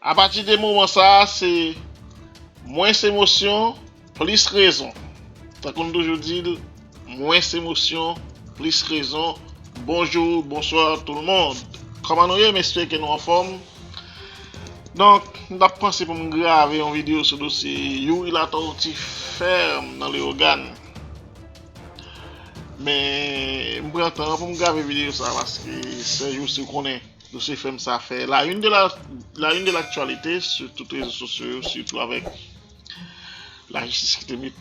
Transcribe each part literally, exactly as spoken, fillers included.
Apati de moman sa a, se mwens emosyon, plis rezon. Tankou m toujou di l, mwens emosyon, plis rezon. Bonjou, bonswa tout le monde. Kòman nou ye? M espere ke nou anfòm. Donk, m t ap panse pou m grave yon videyo sou dosye Youri Latortue fèm nan Leyogàn. Men, m pran tan pou m grave videyo sa paske sèjousi ou konnen dosye fèm sa fè la une de la, la une de l'actualité sur tout rezo sosyo yo, sitou avèk lajistis ki te met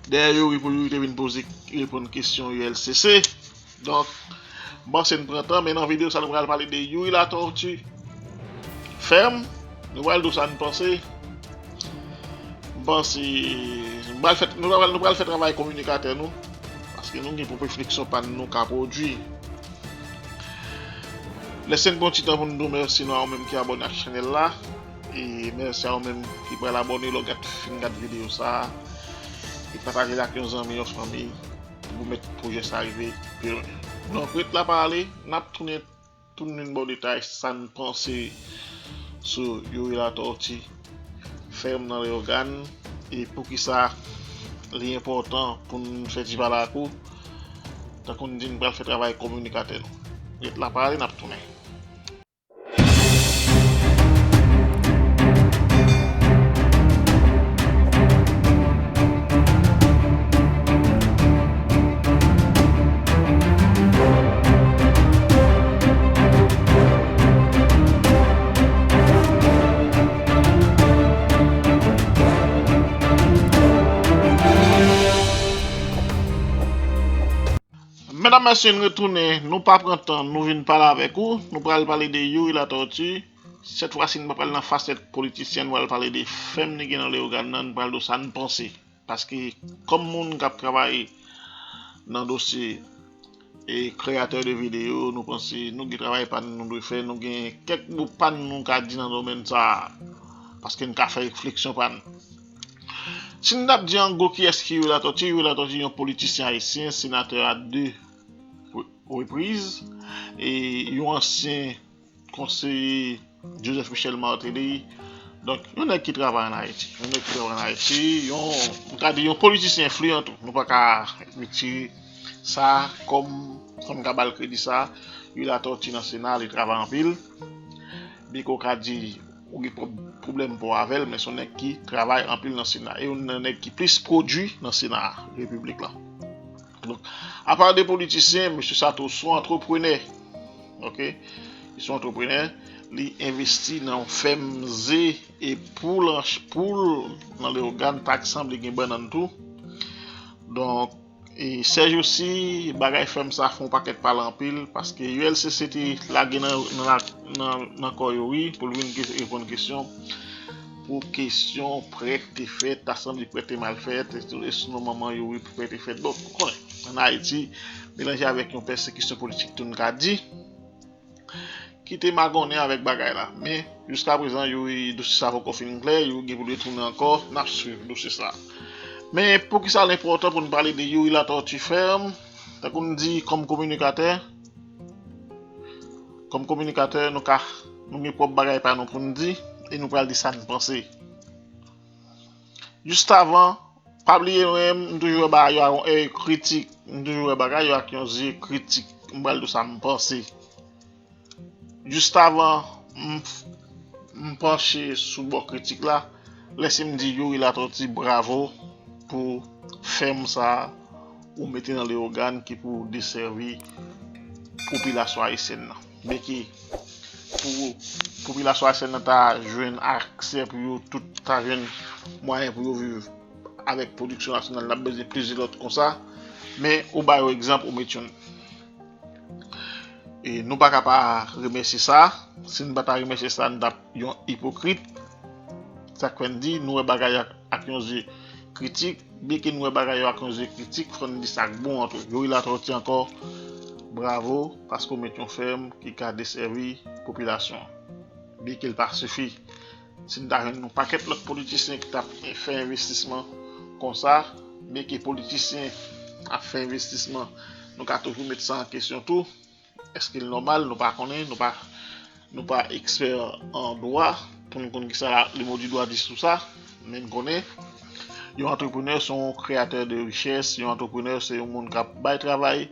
dèyè Youri pou Youri te vin poze, reponn kesyon U L C C. Donk, m panse n pran tan, men nan videyo sa nou pral pale de Youri Latortue fèm. Nou pral di w sa n panse. M panse nou pral fè, nou pral, nou pral fè travay kominikatè nou. Paske nou gen pwòp refleksyon pa n nou ka pwodui. Lese n pran ti tan pou n di w mèsi nou a ou menm ki abòne ak chanèl la. E mèsi a ou menm ki pral abòne lè w gad, fin gad videyo sa a. E pataje l ak yon zanmi, yon fanmi, pou pèmèt pwojè sa a rive pi lwen. Donk, ret la pa ale, n ap tounen, tounen ba w detay sa n panse sou Youri Latortue fèm nan Leyogàn, e poukisa li enpòtan pou n fè ti pale ak ou. Tankou n di, n pral fè travay kominikatè nou. Ret la pa ale, n ap tounen. Medam, mesye, n retounen, nou pa pran tan, nou vin pale avèk ou, nou pral pale de Youri Latortue. Sèt fwa si n pa pral nan fasèt politisyen, nou pral pale de fèm li gen nan Leyogàn nan, n pral di w sa n panse. Paske, kòm moun k ap travay nan dosye e kreyatè de videyo, nou panse nou gen travay pa n nou dwe fè, nou gen kèk mo pa n nou ka di nan domèn sa a. Paske n ka fè refleksyon pa n. Si n t ap di an gwo kiyès ki Youri Latortue, Youri Latortue yon politisyen ayisyen, senatè a de re-, repriz, e yon ansyen konseye Joseph Michel Martelly. Donk, yon nèg ki travay ann Ayiti. Yon nèg ki travay ann Ayiti, yon, m ka di yon politisyen enfliyan tou. Nou pa ka retire sa kòm, kòm n ka ba l kredi sa. Youri Latortue nan Sena, li travay anpil. Byen ke w ka di ou gen pwob-, pwoblèm pa w avè l, men se yon nèg ki travay anpil nan Sena. E youn nan nèg ki plis pwodui nan Sena repiblik la. Donk, apa de politisyen, mesye sa tou se yon antreprenè. Oke? Li se yon antreprenè, li envesti nan yon fèm ze e poul an ch-, poul nan Leyogàn, pa egzanp, li gen bannann tou. Donk, e sèjousi, bagay fèm sa fè yon pakèt pale anpil, paske U L C C te lage nan, nan, nan, nan kò Youri pou l vin ke-, reponn kesyon, pou kesyon prè k te fèt, ta sanble prè te mal fèt, e sou, e sou non manman Youri prè te fèt. Bon, ou konnen, ann Ayiti, melanje avèk yon pèsekisyon politik tou n ka di, ki te magonnen avèk bagay la. Men, jiskaprezan, Youri, dosye sa poko fin klè, Youri gen pou l retounen ankò, n ap swiv dosye sa. Men, poukisa l enpòtan pou n pale de Youri Latortue fèm, tankou n di, kòm kominikatè, kòm kominikatè, nou ka, nou gen pwòp bagay pa nou pou n di, e nou pral di sa n panse. Jis avan, pa bliye mwen, m toujou wè bagay yo ak yon èy kritik, m toujou wè bagay yo ak yon zye kritik, m pral di w sa m panse. Jis avan, m, m panche sou bò kritik la, lese m di Youri Latortue bravo pou fèm sa a ou mete nan Leyogàn ki pou desèvi popilasyon ayisyèn nan. Byen ke pou popilasyon ayisyèn nan ta jwenn aksè pou yo tout ta jwenn mwayen pou yo viv avèk pwodiksyon nasyonal, n ap bezwen plizyè lòt konsa. Men ou ba yo egzanp, ou met youn. E nou pa ka pa remèsye sa. Si n pa ta remèsye sa, n t ap yon ipokrit. Sa k fè n di, nou wè bagay ak, ak yon zye kritik. Byen ke nou wè bagay yo ak yon zye kritik, fò n di sa k bon an tou. Youri Latortue ankò, bravo, paske w met yon fèm ki ka desèvi popilasyon an. Byen ke l pa sifi. Si n ta jwenn yon pakèt lòt politisyen ki t ap fè envestisman konsa, byen ke politisyen ap fè envestisman, nou ka toujou met sa an kesyon tou. Èske l nòmal? Nou pa konnen, nou pa, Nou pa ekspè an dwa pou n konn kisa le mot du droit di sou sa, men n konnen yon antreprenè se yon kreyatè de richès, yon antreprenè se yon moun k ap bay travay,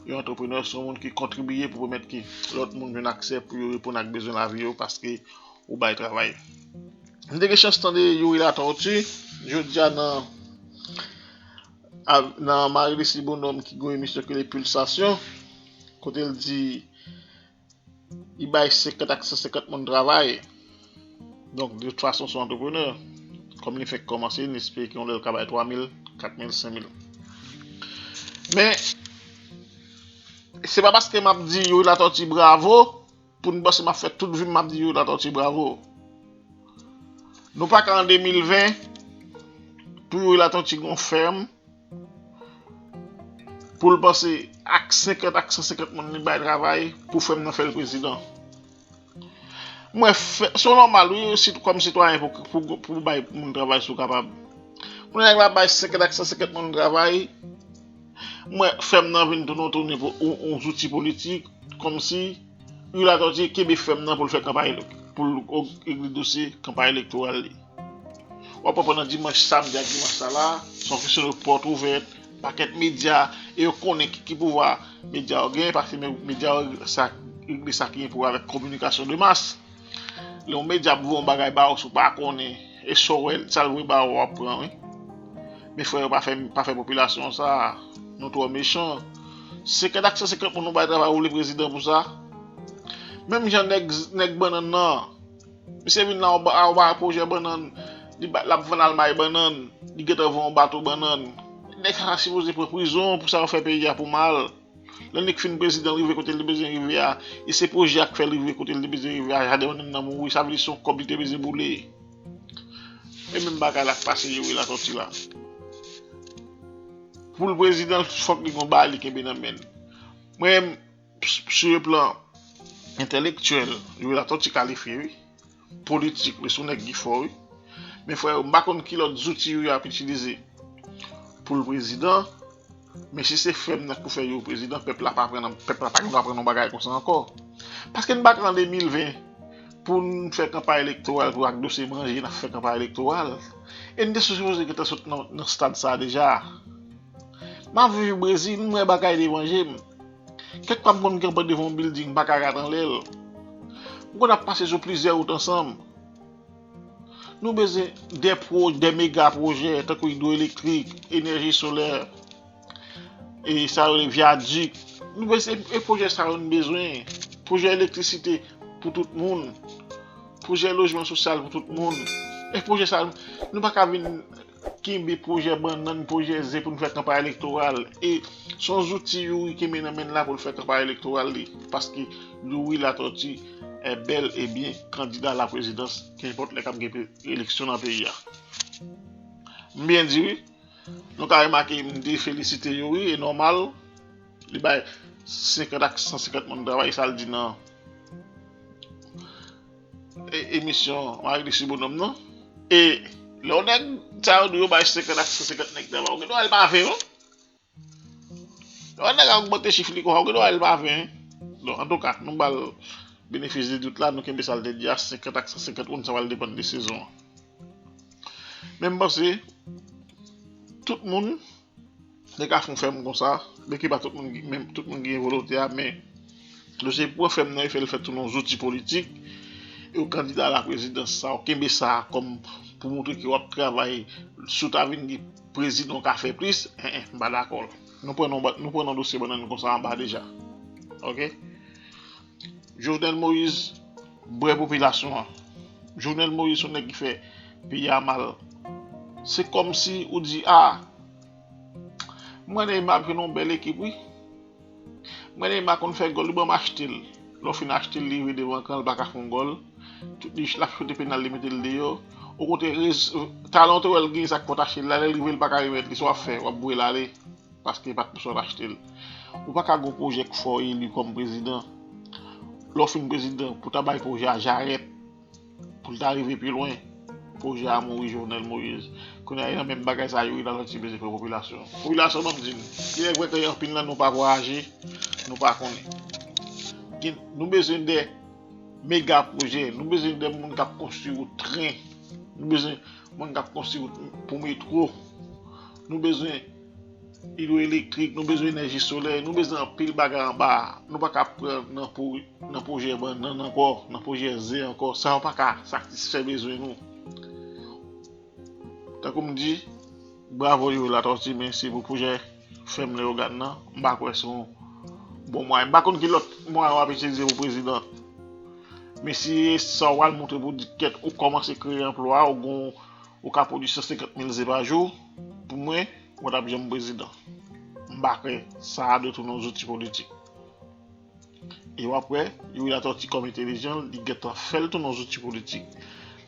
yon antreprenè se yon moun ki kontribiye pou pèmèt ke lòt moun jwenn aksè pou yo reponn ak bezwen lavi yo paske ou bay travay. M te gen chans tande Youri Latortue jodi a nan nan Marie Lucie Bonhomme ki gen yon emisyon ki rele Pulsasyon, kote l di li bay senkant ak san senkant moun travay. Donk, de tout fason, se yon antreprenè. Kòm li fèk kòmanse, n espere ke yon lè l ka bay twa mil, kat mil, senk mil. Men, se pa paske m ap di Youri Latortue bravo, pou n panse m ap fè tout vi m m ap di Youri Latortue bravo. Nou pa ka an de mil ven pou Youri Latortue gen yon fèm, pou l panse ak senkant ak san senkant moun li bay travay pou fèm nan fè l prezidan. Mwen fè, se nòmal wi, si kòm sitwayen pou, pou, pou bay moun travay si w kapab. Moun nèg la bay senkant ak san senkant moun travay, mwen fèm nan vin tounen tounen yon, yon zouti politik, kòmsi Youri Latortue kenbe fèm nan pou l fè kanpay, pou l regle dosye kanpay elektoral li. W ap wè pandan dimanch, samdi ak dimanch sa la, se yon kesyon de pòt ouvèt, pakèt medya, e yo konnen ki, ki pouvwa medya yo genyen, paske medya yo sa, regle sa ki gen pou wè avèk kominikasyon de mas. Lè yon medya ap voye yon bagay ba ou, si w pa konnen, e sa w wè, sa l voye ba ou, w ap pran, wi. Men frè yo, pa fè, pa fè popilasyon sa, nou twò mechan. Senkant ak san senkant moun nou bay travay, ou vle prezidan pou sa? Menm jan nèg, nèg bannann nan, misye vin la, ou ba, ou ba pwojè bannann, li ba, l ap vann almay bannann, li gentan vann yon bato bannann. Nèg sa sipoze pran prizon pou sa yo fè peyi a pou mal. Lè nèg fin prezidan rive kote l te bezwen rive a, e se pwojè a k fè l rive kote l te bezwen rive a, jaden bannann nan mouri, sa vle di se yon kòb li te bezwen boule. E menm bagay la k pase Youri Latortue la. Pou l prezidan, fòk li gen yon bagay li kenbe nan men l. Mwen, sou le plan entèlektyèl, Youri Latortue kalifye, wi. Politik, wi, se yon nèg ki fò, wi. Men frè yo, m pa konn ki lòt zouti Youri ap itilize pou l prezidan, men si se fèm nan k pou fè Youri prezidan, pèp la pa pran, pèp la pa gen dwa pran yon bagay konsa ankò. Paske n pa ka an de mil ven pou n fè kanpay elektoral, pou ak dosye manje, n ap fè kanpay elektoral. E n te sipoze gentan sot nan, nan stad sa a deja. M ap viv Brezil, m wè bagay devan je m. Kèk fwa m konn kanpe devan yon bilding, m pa ka rat anlè l. M konn ap pase sou plizyè wout ansanm. Nou bezwen de pwo, de mega pwojè, tankou idwoelektrik, enèji solè, e sa yo rele vyadik. Nou bezwen, e pwojè sa yo nou bezwen. Pwojè elektrisite pou tout moun. Pwojè lojman sosyal pou tout moun. E pwojè sa yo, nou pa ka vin kenbe pwojè bannann, pwojè zen pou n fè kanpay elektoral. E se yon zouti Youri kenbe nan men l la pou l fè kanpay elektoral li. Paske Youri Latortue est bel et bien kandida la prezidans, kenpòt lè k ap gen pe-, eleksyon nan peyi a. M byen di wi. Nou ka remake, m te felisite Youri, e nòmal, li bay senkant ak san senkant moun travay, sa l di nan e, emisyon Marie Lucie Bonhomme nan. E lè yon nèg, sa yo di yo bay senkant ak san senkant nèg travay, ou gen dwa al pa ven, non? Lè yon nèg a ogmante chif li konsa, ou gen dwa al pa ven. Donk, antouka, nou ba l benefis de dout la, nou kenbe sa l te di a, senkant ak san senkant moun, sa pral depann de sezon an. Men m panse, tout moun te ka fè yon fèm konsa, men ki pa tout moun ki, men tout moun ki gen volonte a, men dosye pran fèm nan, e fè l fè tounen yon zouti politik, e w kandida a la prezidans sa, w kenbe sa kòm pou montre ke w ap travay, si w ta vin gen prezidan w ka fè plis, en, en, m pa dakò. Nou pran non, nou pran non dosye bannann konsa anba deja. Oke? Jovenel Moïse bwè popilasyon an. Jovenel Moïse se yon nèg ki fè peyi a mal. Se kòmsi ou di, a, mwen Neymar jwenn yon bèl ekip, wi. Mwen Neymar konn fè gòl, wi, ban m achte l. Lè w fin achte l, li rive devan kan, l pa ka fè yon gòl. Tout li, l ap choute penal, li mete l deyò. Okontrè, rez-, talan w te wè l genyen, sa k fè w t achte l la, lè l rive, l pa ka remèt li, sa w ap fè, w ap voye l ale. Paske e pa t pou sa w t achte l. Ou pa ka gen yon pwojè k fè w eli kòm prezidan. Lè w fin prezidan, pou w ta bay pwojè a jarèt, pou l ta rive pi lwen, pwojè a mouri, Jovenel Moïse. Kounye a, e nan menm bagay sa a, Youri Latortue bezwen fè popilasyon. Popilasyon, ban m di n, genlè vre ke anpil nan nou pa vwayaje, nou pa konnen. Gen, nou bezwen de mega pwojè. Nou bezwen de moun k ap konstwi wout tren. Nou bezwen moun k ap konstwi wout pou metwo. Nou bezwen idwoelektrik, nou bezwen enèji solèy, nou bezwen anpil bagay anba a. Nou pa ka pran nan, pou, nan pwojè bannann ankò, nan pwojè zen ankò. Sa yo pa ka satisfè bezwen nou. Tankou m di, bravo Youri Latortue, mèsi pou pwojè fèm Leyogàn nan. M pa kwè se yon bon mwayen. M pa konn ki lòt mwayen w ap itilize pou prezidan. Men si sa w al montre pou di kèt ou kòmanse kreye anplwa, ou gon, ou ka pwodui san senkant mil ze pa jou, pou mwen, ou pa t ap janm prezidan. M pa kwè sa a dwe tounen yon zouti politik. E w ap wè, Youri Latortue kòm entelijan, li gentan fè l tounen yon zouti politik.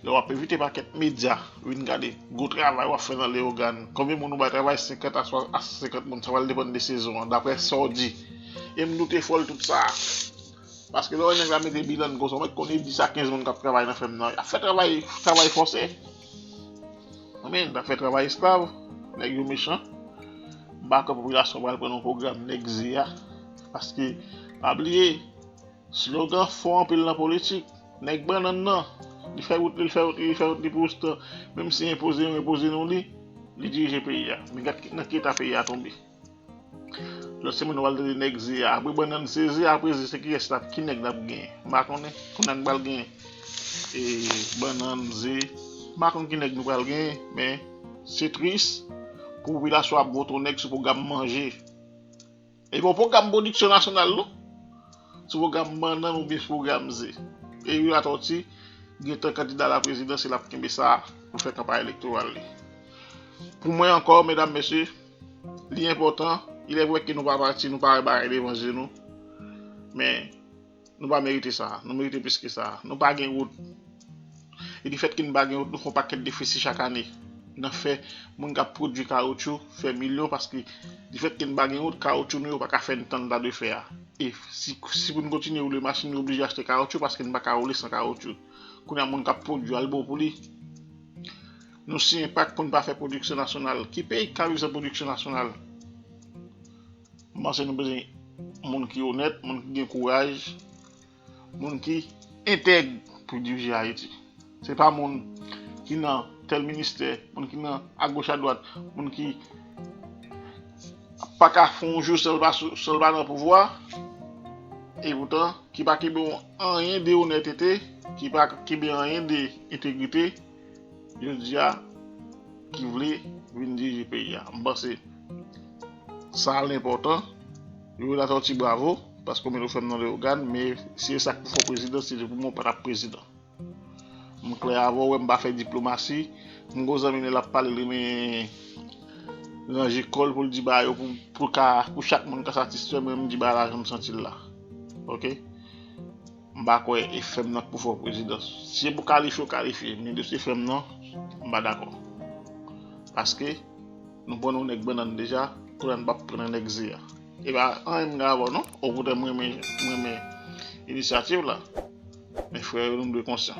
Lè w ap envite pakèt medya vin gade gwo travay w ap fè nan Leyogàn, konbyen moun ou bay travay, senkant a swa, a senkant moun, sa pral depann de sezon an, daprè sa w di. E m doute fò l tout sa. Paske lè w wè nèg la mete bilan n konsa, w mèt konn e dis a kenz moun k ap travay nan fèm nan. Y ap fè travay, travay fòse. Men, n ap fè travay esklav, nèg yo mechan. M pa kwè popilasyon pral pran nan pwogram nèg ze a. Paske, pa bliye, slogan fò anpil nan politik. Nèg bannann nan, li fè wout li, li fè wout li, li fè wout li pou Roustan. Menm si enpoze nou, enpoze nou li, li dirije peyi a. Men gad ki, nan ki eta peyi a tonbe. Lòt semèn, nou pral tande nèg ze a. Apre bannann se ze, apre ze, se kiyès n ap, ki nèg n ap genyen? M pa konnen. Kounye a n pral gen, e, bannann, ze. M pa konn ki nèg nou pral genyen, men se tris pou popilasyon ap vote yon nèg sou pwogram manje. E pa pwogram pwodiksyon nasyonal, non. Sou pwogram bannann oubyen sou pwogram ze. E Youri Latortue gentan kandida la prezidans, e l ap kenbe sa pou fè kanpay elektoral li. Pou mwen ankò, medam, mesye, li enpòtan. Il est vrai ke nou pa pati, nou pa wè bagay devan je nou. Men, nou pa merite sa. Nou merite plis ke sa. Nou pa gen wout. E difèt ke n pa gen wout, nou fè yon pakèt defisi chak ane. N ap fè moun k ap pwodui kawotchou fè milyon paske difèt ke n pa gen wout, kawotchou nou yo pa ka fè n tan n ta dwe fè a. E si, si pou n kontinye woule machin, nou oblije achte kawotchou paske n pa ka woule san kawotchou. Kounye a, moun k ap pwodui al bon pou li. Nou siyen pak pou n pa fè pwodiksyon nasyonal. Ki peyi k ka viv san pwodiksyon nasyonal? M panse nou bezwen moun ki onèt, moun ki gen kouraj, moun ki entèg pou dirije Ayiti. Se pa moun ki nan tèl ministè, moun ki nan agoch adwat, moun ki pa ka fè yon jou san l pa sou, san l pa nan pouvwa, e poutan, ki pa kenbe yon anyen de onètete, ki pa kenbe anyen de entegrite, jodi a, ki vle vin dirije peyi a. M panse sa l enpòtan. Youri Latortue, bravo, paske w mete w fè m nan Leyogàn, men si e sa k pou fè w prezidan, se te pou mwen w pa t ap prezidan. M klè avè w, wè m pa fè diplomasi. M gon zanmi m lè l ap pale, li renmen ranje kò l pou l di bagay yo pou, pou ka, pou chak moun ka satisfè, mwen m di bagay la jan m santi l la. Oke? M pa kwè e fèm nan k pou fè w prezidan. Si se pou kalifye, w kalifye, men dosye fèm nan, m pa dakò. Paske nou pran yon nèg bannann deja, kounye a n p ap pran nèg ze a. E pa anyen m gen avè w non, okontrè m renmen, m renmen inisyativ la. Men frè yo, nou dwe konsyan.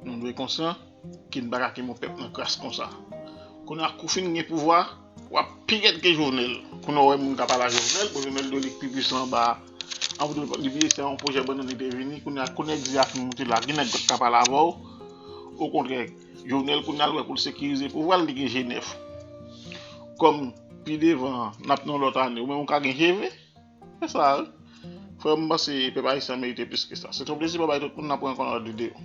Nou dwe konsyan ke n pa ka kenbe yon pèp nan kras konsa. Kounye a, kou w fin gen pouvwa, w ap pi rèd ke Jovenel. Kounye a, w wè moun k ap pale a Jovenel, bon, Jovenel dwe li k pi pwisan anba a. An pou di, li bliye se yon pwojè bannann li te vini, kounye a, kou nèg ze a fin moute la, gen nèg k ap pale avè w. Okontrè, Jovenel kounye a l wè pou l sekirize pouvwa l, li gen G nèf. Kòm pi devan an, n ap nan lòt ane, ou menm ou ka gen G V. Se sa, wi. Frè m, m panse pèp ayisyen merite plis ke sa. Se te yon plezi, babay tout moun, n ap rankontre nan lòt videyo.